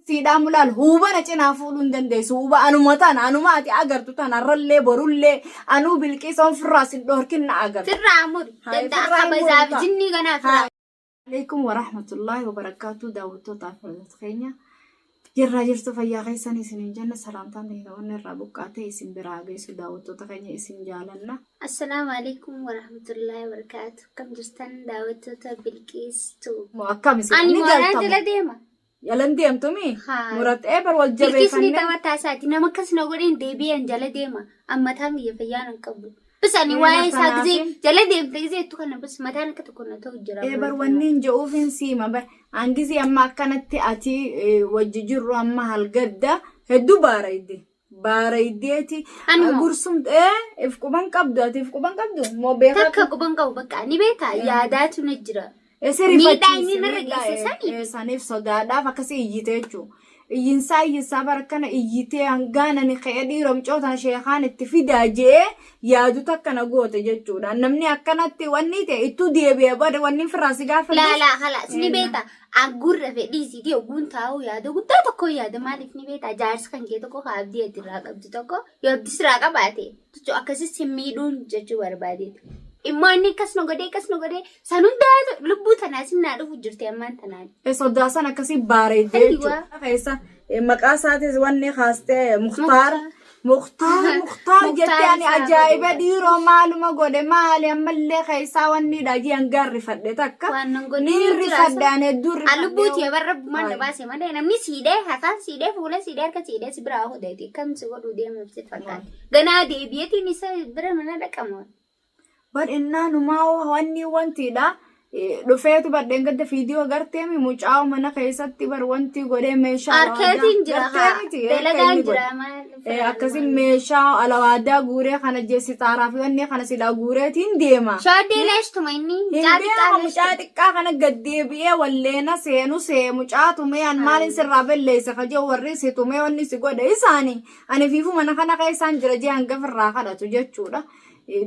Siidhaa mulaal huubana cinaa fuudhuu hin dandeessu. Huuba anuma tana anuma ati agartu tana har'allee borullee anuu bilqiisa ofirraa sin dhoorkin na agartu. Firraa muri. Haa, Danda'a firraa hin kabajaaf murta. jinnii kanaa firraa. Alaikum warahmatullahi wabarakatuh daawwattootaaf hordoftoota keenya jirraa jirtu fayyaa keessan isin hin jenna salaamtaan teenya wanni irraa buqqaatee isin biraa geessu daawwattoota keenya isin jaalanna. Assalaamu alaikum warahmatullahi wabarakatuh. Akkam jirtan daawwattoota Bilqiis Tube. Moo akkam isin Ani ni mooraan galtamu jala deema. jalan deemtumi Haa. muratee bar wal Bilqiis ni jabeeffannee taphataa isaati. Nama akkas na godheen deebi'een jala deema. Ammataan kiyya fayyaan hin qabu. Bas ani Ee, waa'ee isaa gisee kanaafin- jala deemte gisee ittu kana bas mataan akka tokko na ta'u jira. Ee bar wanni hin je'uuf hin siima bar hangisi amma akkanatti ati wajji jirru amma halgadda hedduu baarayde baaraydeeti Ani moo? gursum ee if quban qabdu ati if quban qabdu moo beekaa Takka quban qabu bakka ni beektaa yaadaatu na jira. Ese Miidhaa inni rifachiise narra miidhaa geesse saniif. saniif sodaadhaaf akkasii iyyite jechuudha. Iyyinsaa iyyinsaa bara akkana iyyitee hangaan ani ka'ee dhiiromcoo tana sheekaan itti fidaa je'ee yaadu takka na goote jechuudha. Namni akkanatti wanni ta'e ittuu deebi'e bada wanni firraa si gaafadhu. Laalaa kalaas ni beektaa Agguurra fedhii isiitii ogguun taa'uu yaada guddaa tokko yaada maaliif ni beektaa jaarsi kan kee tokko ka abdii ati irraa qabdu tokko yoo abdii sirraa qabaate jechuun akkasis si miidhuun jechuu barbaadeeti. Immoo inni akkas na godhee akkas na godhee san hundaa lubbuu tanaa sin naa dhufu jirti ammaan tanaan. Sodaa san akkasii baareedde Aywa. jechuudha. Keessa maqaa isaatis wanni kaastee Muktaar. Muktaar Muktaar jettee ani isaa ajaa'iba godhe. dhiiroo maaluma godhe maali ammallee keessaa wanni dhajii hangaan rifadhe takka. Waan nan godhe Ni ni jira rifadhe ani hedduu A lubbuu rifadhe. tiya barra rabbumaan na Waay. baase malee namni siidhee afaan siidhee fuula siidhee harka siidhee si biraa hodheeti kam si godhuu deemuuf si fakkaata. Ganaa deebi'eetiin isa bira mana dhaqamu. Bar innaanumaa wanni wantiidha. Dhufeetu badheen gadda fiidiyoo garteemi mucaa mana keessatti bar wanti godhee meeshaa Harkeetiin jira haa. gartee miti akka Dalagaan inni jira godhe. maal. Akkasi meeshaa alawaadaa guuree kana jeessi xaaraa fi wanni kana silaa guureetiin deema. Shaaddee leeshtuma inni. Hin Mucaa xiqqaa beeku mucaa leeshtuma. xiqqaa kana gad deebi'ee walleena seenu see mucaa tumee an maalin sirraa belleessa ka jedhu warri si tumee wanni si godhe isaani ani fiifu mana kana keessaan jira jee hanga firraa kadhatu jechuudha.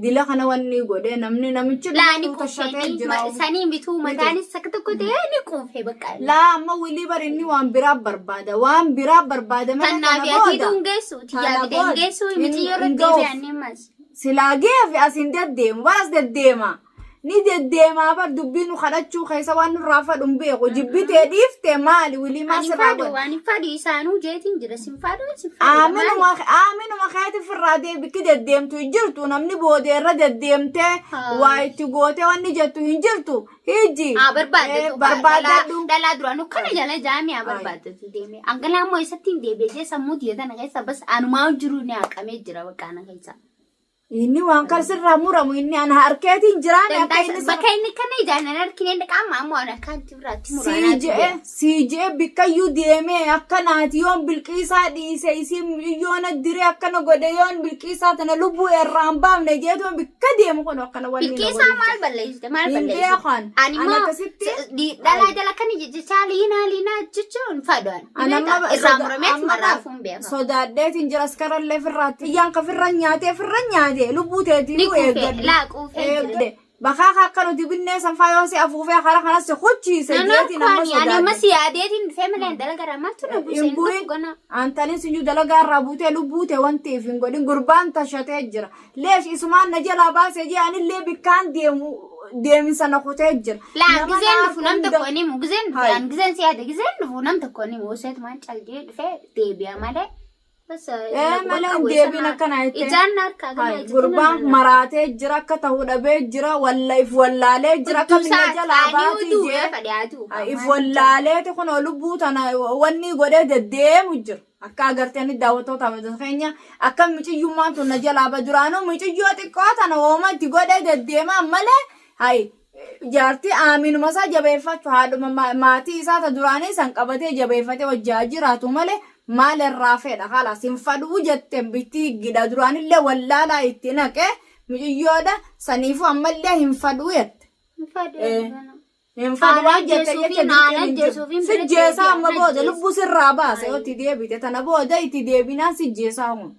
Dila kana wanni godhe namni namichi Laa ni dhuftuu quufee tashatee ni jira. sanii bituu mataanis akka tokko ta'ee ni quufee bakka. Laa amma wilii bar inni waan biraa barbaada waan biraa barbaada malee Tannaa kana fi atiitu booda hin geessu tiyyaa Kana bitee hin booda geessu hin- miti yeroo hin ga'uuf. deebi'an ni mas. Silaa geefi as hin deddeemu bar as deddeema. Ni deddeemaa bar dubbii nu kadhachuu keessa waan nurraa fadhu hin beeku jibbitee dhiifte maali wilii maa Ani sirraa faadhu godhe. waan hin faadhu isaanuu jeetiin jira sin faadhu sin faadhu maali? Aaminuma aaminuma keeti firraa deebikki deddeemtu hin jirtu namni booda irra deddeemtee Haa. waa itti gootee wanni jettu hin jirtu hijji. Haa barbaadatu Eh, barbaadadhu. dhalaa duraan kana jala jaamii haa barbaadatu deeme. Angalaa immoo isatti hin deebi'e jee sammuu tiyya tana keessa bas anumaa jiru ni haqamee jira bakka ana keessa. Inni waan kan sirraa muramu inni ana harkeetiin jiraame akka inni sirra Bakka inni kana ijaan hin argine qaama ammoo ana akkaanti biraatti sii muraanaa je'e sii je'e bikkayyuu deemee akka naati yoon bilqiisaa dhiise isiin yoona diree akkana godhe yoon bilqiisaa tana lubbuu irraa hin baafne jeetuma bikka deemu kun akkana wanni na Bilqiisaa godhu. maal balleessite maal Hin balleessite? beekan. Ani Ani immoo akkasitti dhalaa jala kana jechaa liinaa liinaa jechuun fadhaan. Ani amma Irraa soda- murameet amma marraafuu hin beeka. sodaadheetiin jira askarallee firraatti. Iyyaan ka firra nyaatee firra nyaatee lubbuu Ni teetiifuu kuufee eeggadhu. laa quufee jira. Eeggadhe. Bakaa akka nuti binnee sanfaa yoo si afuufee karaa kanas si kuchiise Naannoo jeetiin amma kwani ani amma sodaadhe. si yaadeetiin dhufee malee dalagaa irraa maaltu na buuse Hin hin dhufu bu'in. gana. Antaniin sinjuu dalagaa irraa buutee lubbuu tee wanti if hin godhin gurbaan tashatee jira. Leesh isumaan na jalaa baasee jee anillee bikkaan deemu deeminsa na kutee jira. Laa Nama gizeen na dhufu nam hunda- tokko hin himu gizeen dhufu Hai. an gizeen si yaade gizeen dhufu nam tokko hin himu useetumaan caldee dhufee deebi'a malee. Bas Ee malee hin deebiin akkana jettee. Ijaan na harkaa gana Hai, ijatti Gurbaan maraatee jira akka ta'u dhabee jira walla if wallaalee jira akka biyya jalaa baatii jee. Hai, If wallaaleeti kunoo lubbuu tana wanni godhee deddeemu jira. Akka agartanii daawwattoota hordoftoota keenya akka miciyyummaan tun na jalaa ba duraanuu miciyyoo xiqqoo tana wooma itti godhee deddeemaa malee hayi jaartii aaminuma isaa jabeeffachuu haadhuma maatii isaa ta duraanii san qabatee jabeeffatee wajjaa jiraatu malee maal irraa fedha kalaas hin fadhuu jette bitti gidha duraanillee wallaalaa itti naqee miciyyoodha saniifuu ammallee hin fadhuu jette. Hin fadhu. Eh. Hin fadhu waan jette Haala jecha ajjeesuufiin, haala dirqiin hin jiru. ajjeesuufiin Si biratti jeesaa amma deebi'aa booda ajjeesu. lubbuu sirraa baasa yoo itti deebite tana booda itti deebinaan si jeesaa hun.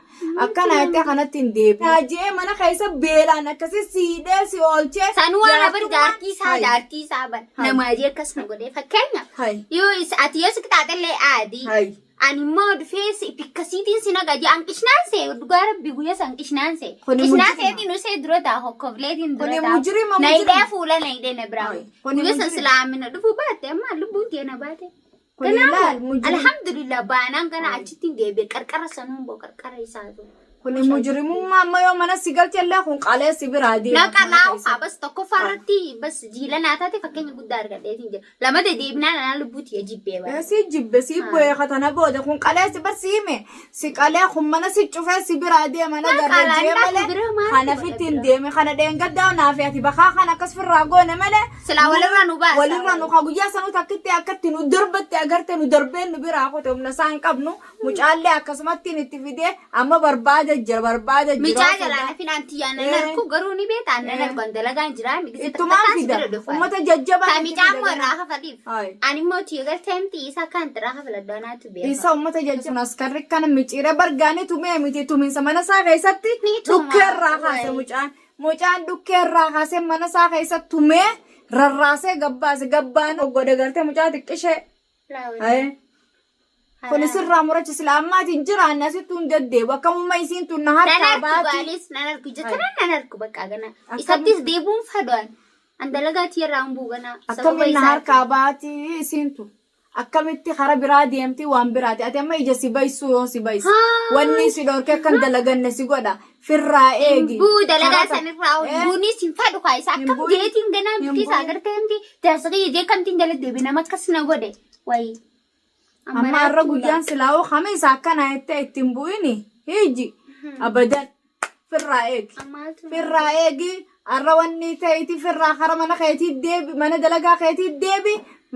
Akkana jettee kanatti hin deebiin. Haajee mana keessa beelaan akkasi siidhee si oolchee. Sanuu waan bar jaartummaan- jaartii isaa Hai. jaartii isaa bar Hai. nama ajee akkas nu godhee fakkeenya. Hai. Yoo ati yoo si qixaaxellee aadii. Hai. Ani immoo dhufee si bikkasiitiin si naqa jee an qishnaan see dhugaa rabbi guyya san qishnaan see. Kuni Qishnaa mujrima. seetiin usee dura taa hokkofleetiin dura Kuni taa. mujrima, Na hidhee mujrima. fuula na hidhee na biraa. Hai. Kuni Guyya san mujrima. silaa amina dhufuu baatte amma lubbuun tee na baate. Kuni laal mujrima. Alhamdulillah baanaan kana achitti deebi'e qarqara sanuun boo qarqara isaatu. Kuni mujrimummaa amma yoo mana si galchellee kun qalee si biraa deema. Naqa laawu haa bas tokkoffaa irratti bas jiila naa taate fakkeenya guddaa argadheetiin jira. Lamada deebinaan anaa lubbuu tiyya jibbee bara. Si jibbe si beeka tana booda kun qalee si bar si hime si qalee kun mana si cufee si biraa deema na Maa garra qalaan jee dhaafu malee bira maal kana godha fitti hin bira? deeme kana dheengaddaa naafi ati bakaa kana akkas firraa goone malee Silaa walirra nu baasa. walirra nu haa guyyaa sanuu takkitti akkatti nu darbatte agarte nu darbeen nu biraa kote humna isaan qabnu Mucaallee akkasumattiin itti fidee amma barbaada jira barbaada jira. Micaa jalaa na finaan tiyyaa nan Eh. arku garuu ni beektaa nan Eh. arku an dalagaan jiraa mi gisee Ittumaan takka fida. bira dhufa. Uummata jajjabaa Ta itti micaa fida immoo gana. irraa hafaliif. Hai. Ani immoo tiyya galtee miti isa kan irraa hafaladhu anaatu beeka. Isa uummata jajjabaa askarri kana miciiree bargaanii tumee miti tuminsa mana isaa keessatti Ni tuma. dhukkeerraa kaase Wayi. mucaan. Mucaan dhukkeerraa kaasee mana isaa keessatti tumee rarraasee gabbaase gabbaan godhe gartee mucaa xiqqishee. Haye. Kun sirraa muracha sila ammaati hin jiraanne asitti hin deddeebu. Akkamumma isiin tun na Nan harkaa arku baati. gaalis nan arku ija tanan nan arku bakka gana. Akkam- Isattis deebuun fadhaan. An dalagaa tiyya irraa hin bu'u gana. Sababa Akkamiin na isaati. harkaa baati isiin tun. Akkamitti kara biraa deemti waan biraati. Ati amma ija si baysuu yoo si baysu. Haa. Wanni si dhorke akkan dalaganne si godha. Firraa eegi. Buu dalagaa Karaa ta- sanirraa Eh, buunis hin fadhu kaa isa Hin akkam bu'in. jeetiin ganaa Hin bifti isaa bu'in. agartee miti jaarsa kiyya jee kamtiin jala deebi nama akkas na godhe wayi. Amma har'a guyyaan silaa'uu kamiisa akkana jettee ittiin bu'ini hiiji abadan firraa eegi. Firraa eegi har'a wanni ta'eeti firraa kara mana keetii deebi mana dalagaa keetii deebi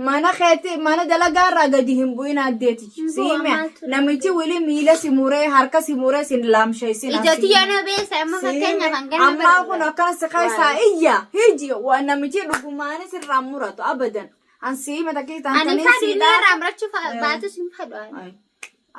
mana keetii mana dalagaa irraa gadi hin bu'in addeeti. Hin bu'u, Siime ammaatu namichi wili miila si muree harka si muree sin laamsheessin. Ija tiyya na beesa amma fakkeenyaaf hangana Ammaa kun akkana si keessaa iyya hiiji waan namichi dhugumaanis irraa muratu abadan. An sii mata kee Ani taantanii fadhu sii inni dhaaba. irraa murachuu baatus hin fadhu ani.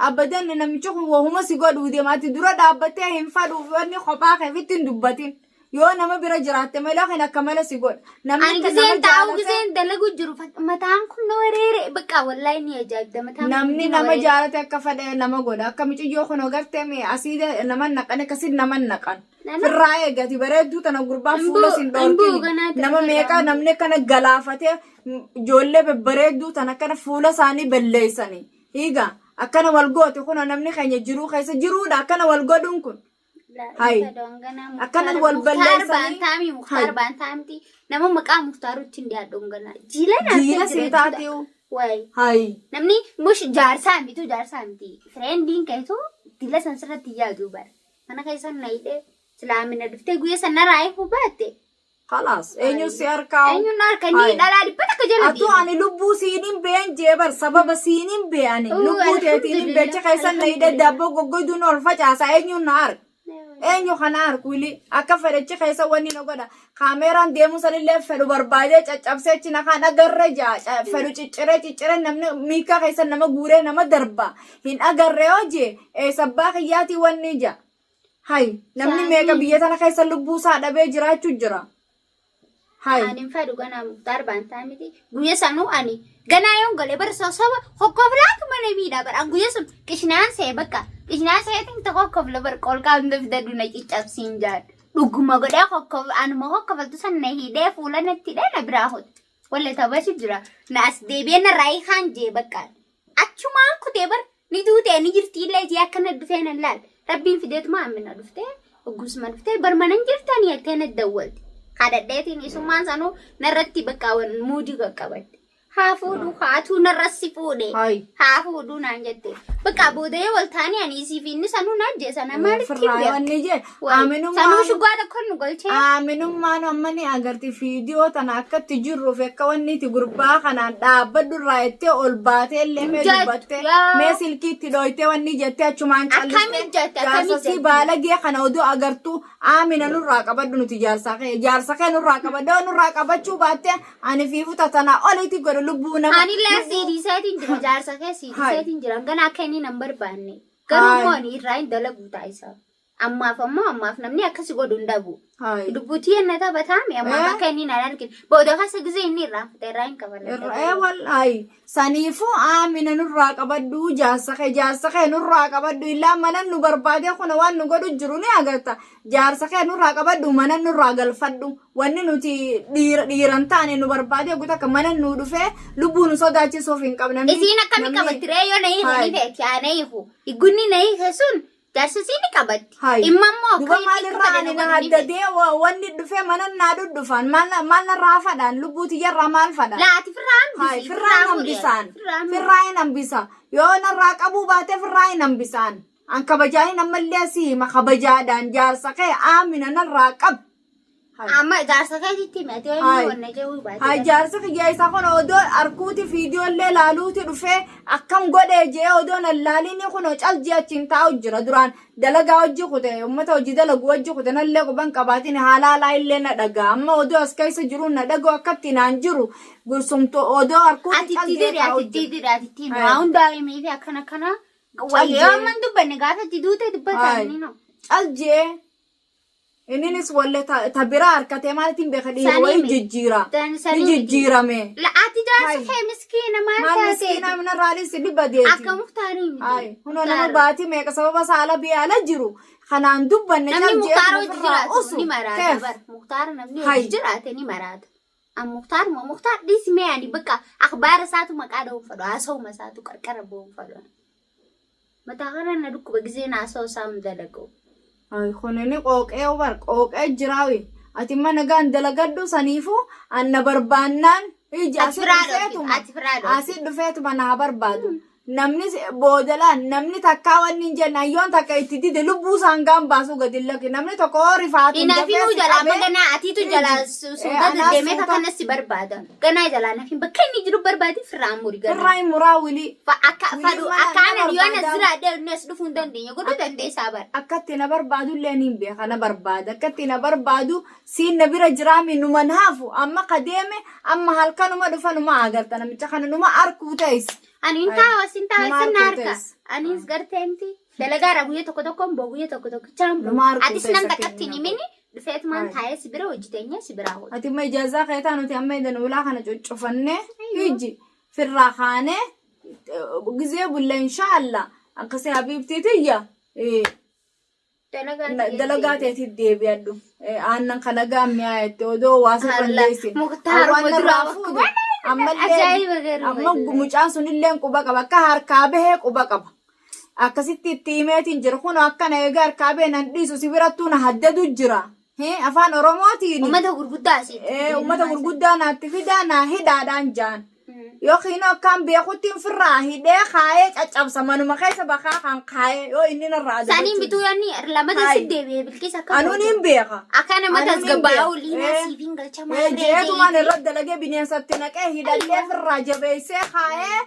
Abadan namichi kun wahuma si godhuu deema. Ati dura dhaabbattee hin fadhuuf wanni kophaa keefitti hin dubbatin. Yoo nama bira jiraatte malee kan akka malee si godha. Namni Ani akka nama giseen taa'u jaalate giseen dalagu jiru mataan kun na wareere bakka wallahi ni ajaa'ibda mataan kun namni na nama wareere. jaalate akka fedhe nama godha. Akka miiciyyoo kun agartee mee asii nama naqan akkasii nama naqan. Nama- Firraa eegati bareedduu tana gurbaa Hin fuula bu'u- sin hin bu'u dhoorkini. ganaa Nama tana meeqa irraa. namni akkana galaafatee ijoollee babbareedduu tana akkana fuula isaanii balleessanii. Hiigaa akkana wal goote kun namni keenya jiruu keessa jiruudha akkana wal godhuun kun. Hai. Akkana wal balleessanii- Baantaami Muktaar Hai. Baantaamti nama maqaa Muktaarutti hin dhiyaadhu ganaa. Jiila naaf Jiila jira sii jechuudha. taateewu. Wayi. Hayi. Namni mush jaarsaa miti jaarsaa miti. Fireendiin keetu dila san sirratti yaadu bara. Mana keessan na hidhee silaa mina dhuftee guyya san narraa eeguu baatte. Kalaas eenyu si harkaa? Eenyuun na harka inni Hayi. dhalaa dhibba takka jala Atuu ani lubbuu siinin been jee bar sababa siinin bee ani Uu, lubbuu teetiin hin beecha keessan na hidhe daabboo goggoyduun ol facaasa eenyuun na arga. Eenyu kana arku wili akka fedhechi keessa wanni na godha kaameeraan deemuu sanillee fedhu barbaadee caccabsee achi na kaan agarre jaa fedhu cicciree cicciree namni miikaa keessa nama guuree nama darba hin agarre yoo jee eessabbaa kiyyaatii wanni jaa. Hay namni Saanii. meeqa biyya tana keessa lubbuu isaa dhabee jiraachuu jira. Hay Ani hin fedhu ganaa Muktaar baantaa miti. Guyya sanuu ani ganaa yoon galee bara sossoba hokkoflaatu mana miidhaa bara. An guyya sun qishinaan see bakka qishinaan seetiin tokko hokkofla bara qolqaa hunda fidadhu na ciccabsiin jaan. Dhuguma godhee hokkof anuma hokkofaltu san na hidhee fuula natti hidhee na biraa hote. Walla taphachi jira. Na as deebi'ee na raayikaan jee bakka. Achumaan kutee bar ni duutee ni jirti illee jee akkana dhufee nan laal. Rabbiin fideetuma ammina dhuftee ogguusuma dhuftee bar mana hin jirtanii jettee na dawwalte. Kadhadheetiin isummaan sanuu narratti bakka muudii qaqqabatte. Haa fuudhu haatuu narra si fuudhe. Hay. Haa fuudhu naan jette. Bakka booda'ee wal taanii ani isii fi inni sanuu na ajjeesa na maalitti hin Firraa beeku. wanni jee Sanuu aminummaan shuggaa tokko nu galchee. Aminummaan amma ni agarti fiidiyoo tana akkatti jirruuf akka wanni itti gurbaa kanaan dhaabbadhu irraa jettee ol baatee illee mee Jettu, dubbattee yaa. mee silkiitti dhooytee wanni jettee achumaan Akkamitti callistee jette, akkamitti jaarsa sii jette? baalagee kana odoo agartuu Amina nurraa qabadhu nuti jaarsaa kee jaarsa kee nurraa qabadhu yoo nurraa qabachuu baatte ani fiifu tatanaa olitti godhu lubbuu nama Anillee lubbuu siidhiiseetiin jira jaarsa kee Hai. siidhiiseetiin jira gana akka inni nan barbaanne garuu Hai. immoo ani irraa hin dalagu taasisa. Ammaaf ammoo ammaaf namni akkasi godhu hin dhabu. Hai. Lubbuutii enna taphataame ammaaf Eh? akka inni nan argine booda keessa gisee inni irraa fute irraa hin Irra kafala. ee wallaahi saniifuu Amina nurraa qabadhu jaarsa kee jaarsa kee nurraa qabadhu illaa mana nu barbaadee kuna waan nu godhu jiru ni agarta jaarsa kee nurraa qabadhu mana nurraa galfadhu wanni nuti dhiira dhiiran taane nu barbaadee guutuu akka mana nu dhufee lubbuu nu sodaachisuuf hin qabne. Isiin akkami qabatti ree yoo na hiiku Hai. ni feeti haa na hiiku. Iggunni na hiike sun Jaarsa isii ni qabatti. Hayi. Imma immoo Duba akka maal inni irraa fedhe ani na godhu ni fedhe. haddadee wanni dhufee mana naa dhudhufan maal maal narraa fadhaan lubbuu tiyyarraa maal fadhaan. Laati firraa hambisi. Hayi firraa hin hambisaan. Firraa hambisi. Firraa hin hambisa. Yoo narraa qabuu baate firraa hin hambisaan. An kabajaaniin ammallee si hima kabajaadhaan jaarsa kee aamina narraa qab. Amma jaarsa keetitti himi ati Hayi. inni wanna jedhu baate. Hayi jaarsa kiyya isaa kun odoo arkuuti fiidiyoollee laaluuti dhufee akkam godhee jee odoo nan laalini kun cal jee achiin taa'u jira duraan dalagaa hojii kute uummata hojii dalagu hojii kute nallee quban qabaatiin haala alaa illee na dhagaa amma odoo as keessa jiru na dhagoo akkatti naan jiru gursumtu odoo arkuuti Ati cal itti jee diri taa'u ati itti jira. diri ati itti himi. Hayi. Waa hundaa himii fi akkana akkana. Cal Wayyoo jee. amma hin dubbanne gaafa itti duute dubbataa Hayi. inni no. Cal jee Inninis walle ta biraa harkatee maalitiin beeka dhiira Sanii wayii miti. jijjiira. Tan Ni sanii miti. jijjiirame. La ati jaarsa Hayi. kee miskiina maal Maal taateeti? miskiinaa minarraalis dhibba deeti. Akka muktaanii miti. Hayi. Kunoo nama Muktaar. baatii meeqa sababa saala biyya ala jiru. Kanaan dubbanne Namni cal muktaara jeetu hojii ofirraa jiraatu usu. ni maraata Keef. bar. Muktaara namni Hayi. hojii jiraate ni maraata. An muktaar moo muktaar dhiisi mee ani bakka akhbaara isaatu maqaa dha'uun fedhu haasawuma isaatu qarqara bu'uun fedhu. Mataa kana na dhukkuba gizeen haasawaa isaa hunda dhaga'u. Ay, kunini qooqee bar qooqee jiraawi. Ati mana nagaan dalagadhu saniifu anna barbaannaan iji Ati asi firaa dhorkita, dhufeetuma ati firaa dhorkita. asi dhufeetuma naa barbaadu. Namni boodalaan namni takkaa wanni hin jenne ayyoon takka itti dide lubbuu isaan gaan baasuu gadi hin lakki. Namni tokko hoo rifaatuun Hinaafinuu dafee si jalaa amma qabee ganaa atiitu jalaa suuta anaa deddeemee suuta. kakana si barbaada. Ganaa jalaa nafin bakka inni jiru barbaadi firraa muri ganaa. Firraa hin muraa wilii. Akka Wilii fadhu mana akka na ana yoo ana barbaada. jiraadhe inni as dhufuu hin dandeenye godhuu dandeessaa bara. Akkatti na barbaadu illee niin beeka na barbaada. Akkatti na barbaadu siin na bira jiraami numan hafu amma ka deeme amma halkanuma dhufa numa agarta namicha kana numa arkuu ta'is. Ani hin taa'u as hin taa'u Numa isin na arkuu harka. ta'is. Anis gartee miti. Dalagaadha guyya tokko tokko hin boo guyya tokko tokko chaan boo. Numa arkuu Atis ta'is nam akka takkatti inni hin na himini dhufeetumaan Hai. taa'ee si bira hojii teenyee si biraa hojii. Ati amma ijaazaa keetaa nuti amma idan ulaa kana cuccufannee hijji firraa kaanee gizee bulle inshaallah akkasii habiibtii tiyya Dalagaa tiyya dalagaa deebi'e. teetii deebi'adhu. Aannan kana gaammiyaa jette odoo waa sirra Alla, leessin. Muktaar Waan uma irraa duraa bakka fuudhe waan ammallee ajaa'iba garuu amma wallahi. mucaan sunillee quba qaba akka harkaa bahee quba qaba. Akkasitti itti himeetiin jira kun akkana egaa harkaa bahee nan dhiisu si birattuu na haddadu jira. Afaan Oromootiin Uummata gurguddaa asitti. Uummata gurguddaa naatti fidaa naa hidhaadhaan jaan. Yookiin akkaan beekutti firraa hidhee kaayee caccabsa manuma keessa bakaa kan kaayee yoo inni narraa Saniin adabachuu. bituu yaanni lamata Hayi. si deebi'ee bilqis akka Anuun hin beeka. Akka nama Anuun hin tasgabbaa'u beeka. liinaa siif hin galcha maal Jeetumaan irra dalagee bineensatti naqee hidhallee firraa jabeessee kaayee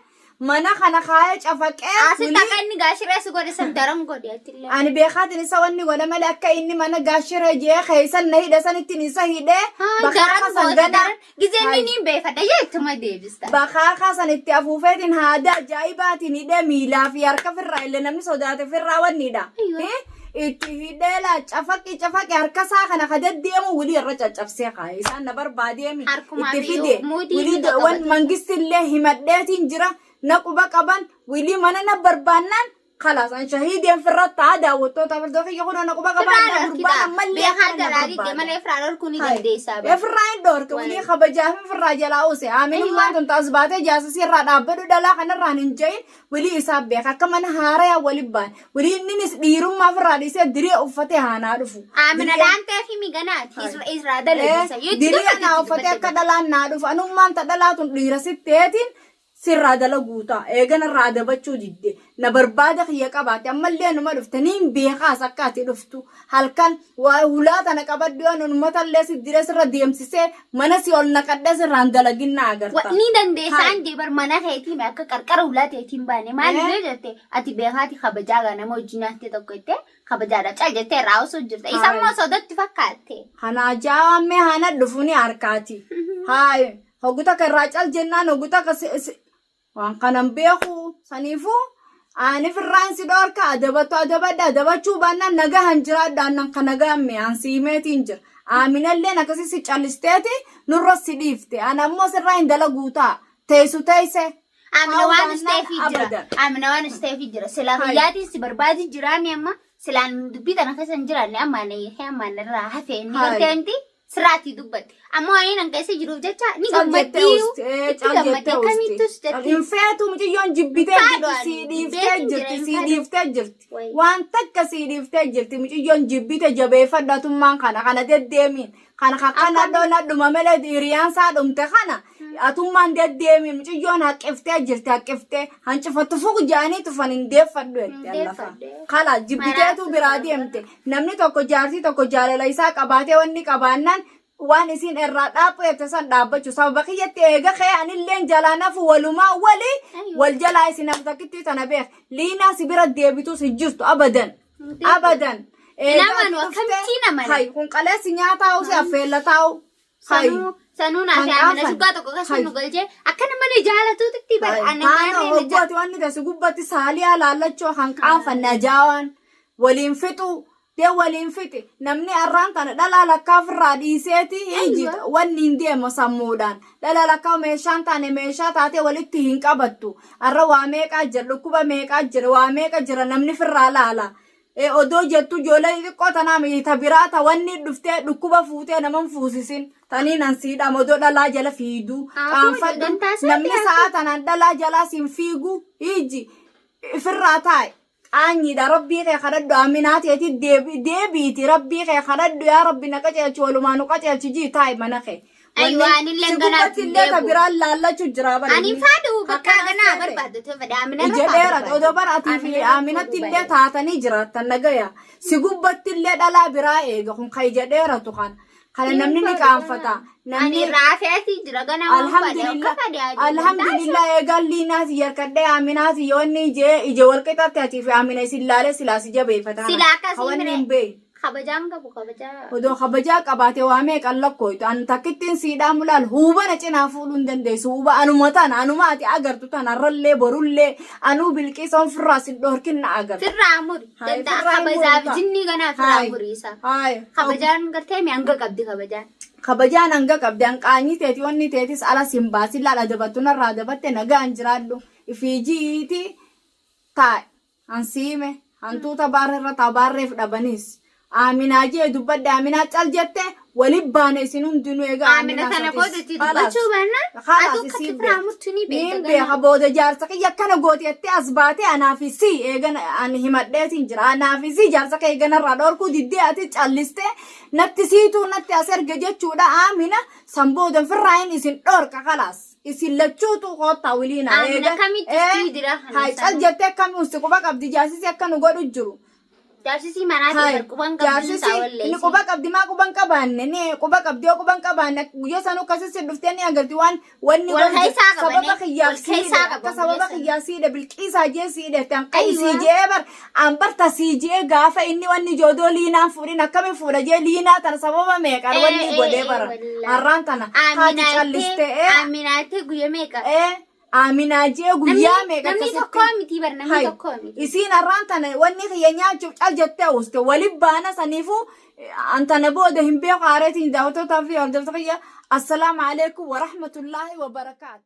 mana kana kaayee cafaqee Asitti wulii akka inni gaashiree si godhe san daran godhe atillee. Ani beekaatiin isa wanni godhe malee akka inni mana gaashiree jee keessan na hidhe sanittiin isa hidhee Daran bakka san goote gana daran gizeen Hai. inni hin beekadha jee ittuma deebista. Bakaakaa san itti afuufeetiin haada ajaa'ibaatiin hidhee miilaa fi harka firraa illee namni sodaate firraa wannidha. Ayyoo. Itti hidhee laa cafaqi cafaqi harka isaa kana ka deddeemu wilii irra caccabsee kaa'e. Isaan na barbaadeemi Harkumaa itti fi fide. muudii Wilii ni qaqqabatu. wan mangisti illee himadheetiin jira na quba qaban wilii mana na barbaannaan Kalaas an shahiideen firra ta'a daawwattoota firdoo kiyya kunoo na quba qabaa Firraa na gurbaan dhorkita. ammallee Beekaa akkana na jalaa didde barbaada. malee firraa dhorkuu ni Hai. dandeessaa Ee bara. firraa hin dhoorke Wayi. wilii kabajaa fi firraa jalaa use aaminummaan Aywa. tun taas baatee jaasasii irraa dhaabbadhu dhalaa kanarraan hin jahin wilii isaa beeka akka mana haarayaa wali baan wilii inninis dhiirummaa firraa dhiisee diree uffatee haanaa dhufu. Aamina Diree daantee fi miganaati. Israa dalagisa. Yoo itti diree dubbate naa itti uffatee dubbate akka dhalaan naa dhufu anummaan ta dhalaa tun dhiira sitteetiin Sirraa dalaguu ta'a. Eegana irraa adabachuu didde. Na barbaada kiyya qabaate ammallee numa dhufte niin beekaas akka ati dhuftu. Halkan waa hulaa tana qabadhu yoon uummatallee si diree sirra deemsisee mana si ol naqadhee sirraan dalagin na agarta. Ni dandeessa Hai. an deebar mana keetii mee akka qarqara hulaa teetiin baane maaliif Eh? yoo jette ati beekaati kabajaa gaa nama wajjin nyaatte tokko jettee kabajaadha cal jettee irraa osoo jirta isa Hai. immoo sodatti fakkaatte. Kana ajaa'aa mee hana dhufu ni harkaati. Haay. Hogu takka irraa cal jennaan hogu takka waan kanan beeku saniifuu ani firraan si dhoorka adabattu adabadha adabachuu baannaan nagahan jiraadha annan ka nagaan mee an si himeetiin jira. Aaminalleen akkasii si callisteeti nurra si dhiifte ana ammoo sirraa hin dalaguu ta'a teessu teesse. Amina Ta'uu waan baannaan isteefii jira. abadan. Amina waan isteefii jira. Silaa Hai. biyyaatiin si barbaadi jiraami amma. Silaan dubbii tana keessa hin jiraanne amma ani amma irraa hafe inni Hai. gartee miti sirraatii dubbatte. Amma waan an keessa jiruuf jecha ni Cal jettee gammaddiyu. usti. Ee, Itti cal gammadde jettee usti. akkamittus jetti. Hin feetu mucayyoon jibbitee Hin jirti faadhu sii ani. dhiiftee Jibbeetiin jira, jirti hin sii faadhu. dhiiftee jirti. Wayi. Waan takka sii dhiiftee jirti mucayyoon jibbite jabeeffadhu atummaan kana kana deddeemiin kana akkana Akkami- dhona dhuma malee hiriyaan isaa dhumte kana atummaan deddeemiin mucayyoon haqqiftee jirti haqqiftee hancifattu fuq jedhanii tufan hin deeffadhu Hin jette allafa. deeffadhu. Kala jibbiteetu Maraatu biraa jira. deemte namni tokko jaartii tokko jaalala isaa qabaatee wanni qabaannaan waan isin irraa dhaabbatte san dhaabbachuu sababa kiyyatti eega kee anilleen jalaa nafu walumaa wali Ayyo. wal jalaa isin hafu takkitti tana beek liinaa si bira deebitus hin jirtu abadan abadan Hin amanu, akkamittiin amana? hay kun qaleessi nyaataa si affeellataa'u hay Sanuu sanuu naa fi Kan amina qaafan. shuggaa tokko keessa Hay. nu galchee akka nama na jaalatuutti bara ana Taana maarree na hoggooti wanni tasi gubbatti saaliyaa laallachoo kan qaanfanne ajaa'aan waliin fixuu dee waliin fixi namni arraan tana dhalaa lakkaa ofirraa dhiiseeti hiijita wanni hin deemu sammuudhaan dhalaa lakkaa meeshaan taane meeshaa taatee walitti hin qabattu arra waa meeqaa jira dhukkuba meeqaa jira waa meeqa jira namni firraa laala. Odoo jettu ijoollee xixiqqoo tanaa miti ta biraa ta wanni dhuftee dhukkuba fuutee naman fuusisin taniin an siidhaam odoo dhalaa jala fiiduu Haa, qaanfadhu dantaa isaati namni haa sa'a tanaan dhalaa jalaa siin fiigu hiiji ifirraa taa'e qaanyiidha rabbii kee kadhadhu aminaa teeti deebiiti rabbii kee kadhadhu yaa rabbi na qaceelchi walumaa nu qaceelchi jii taa'i mana kee. Aywa, anillee Si ganaatti gubbatti hin illee ta deebi'u. biraan laallachuu jira bara Ani inni. faadhu bakka Akkana ganaa seete. barbaaddu ta'e fedha amina Ija dheerate odoo bara atii fi Aminatti illee taatanii jiraattan nagaya. Si gubbatti illee dhalaa biraa eega kun ka ija dheeratu kana. Kana namni ni qaanfata. Ani Namni raafeetii jira ganaa waan fadhe Alhamdulillah akka fadhe haa jiru. Alhamdulillah eegaan liinaas yarkadhee Aminaas yoo inni ijee ija wal qixaatti atii fi Amina isin laalee silaa si jabeeffata. Silaa akkasii Hawanni mire. hin beekne. Kabajaan qabu kabajaa. Odoo kabajaa qabaate waa meeqan lakkooytu an takkittiin siidhaa mulaal huubana cinaa fuudhuu hin dandeessu huuba anuma tana anuma ati agartu tana arrallee borullee anuu bilqiisa ofirraa sin dhoorkin na agartu. Firraa muri. Hayi, Danda'a firraa hin kabajaaf murta. jinnii ganaa firraa Hayi, muri isa. hayi. Kabajaan gartee mi hanga qabdi kabajaan. Kabajaan hanga qabdi hanqaanyii teeti wanni teetis ala sin baasin laal adabattu narraa adabatte nagaan jiraadhu ifiijiiti taa'e. Hansiime hantuuta baarrerra taa baarreef dhabanis Aaminaa jee dubbadhe Aaminaa cal jette wali baane isin hundinuu egaa Aamina Aaminaa sana satis. booda itti Khalaas. dubbachuu baannaan Khalaas atuu akka isiin firraa beeka. murtu ni beekta Niin ganaa. beeka booda jaarsa kiyya akkana gooti jettee as baatee anaa fi si eegana ani himadheetiin jira anaa fi si jaarsa kee eeganarraa dhorkuu diddee ati callistee natti siituu natti as erge jechuudha Aamina san booda firraa hin isin dhorka khalaas. Isin lachuutu koottaa wiliina Aamina eega. kamitti sii dira kana Hay cal sanuu. jettee akkami usti quba qabdi jaarsisi akka nu godhu jiru. Jaarsisii manaatii Hay bar quban qabdu jaarsisi isaa walleessi. inni quba qabdi maa quban qabaanne ni quba qabdi yoo quban qabaanne guyyaa sanuu akkasi si dhuftee ni agarti waan wanni Wal godhu jiru. keessaa qaban, Sababa eh. kiyyaaf Wal keessaa siidhe akka qaban sababa guyyaa sana. kiyyaa siidhe bilqiisaa jee siidhe tan qaysii Aywa. jee bar an bar tasii jee gaafa inni wanni joodoo liinaan fuudhin akkami fuudha jee liinaa tana sababa meeqaan wanni godhee bara har'aan tana haati callistee Aaminaattee guyya meeqa? Aaminaa jee guyyaa meeqa Namni akkasitti tokkoo miti bar namni Hai. tokkoo miti. Isiin har'aan tana wanni kiyya nyaachuuf cal jettee uste wali baana saniifuu an tana booda hin beeku haareetiin daawwattootaa fi hordoftoota kiyya assalaamu alaikum warahmatullaahi wabarakaatu.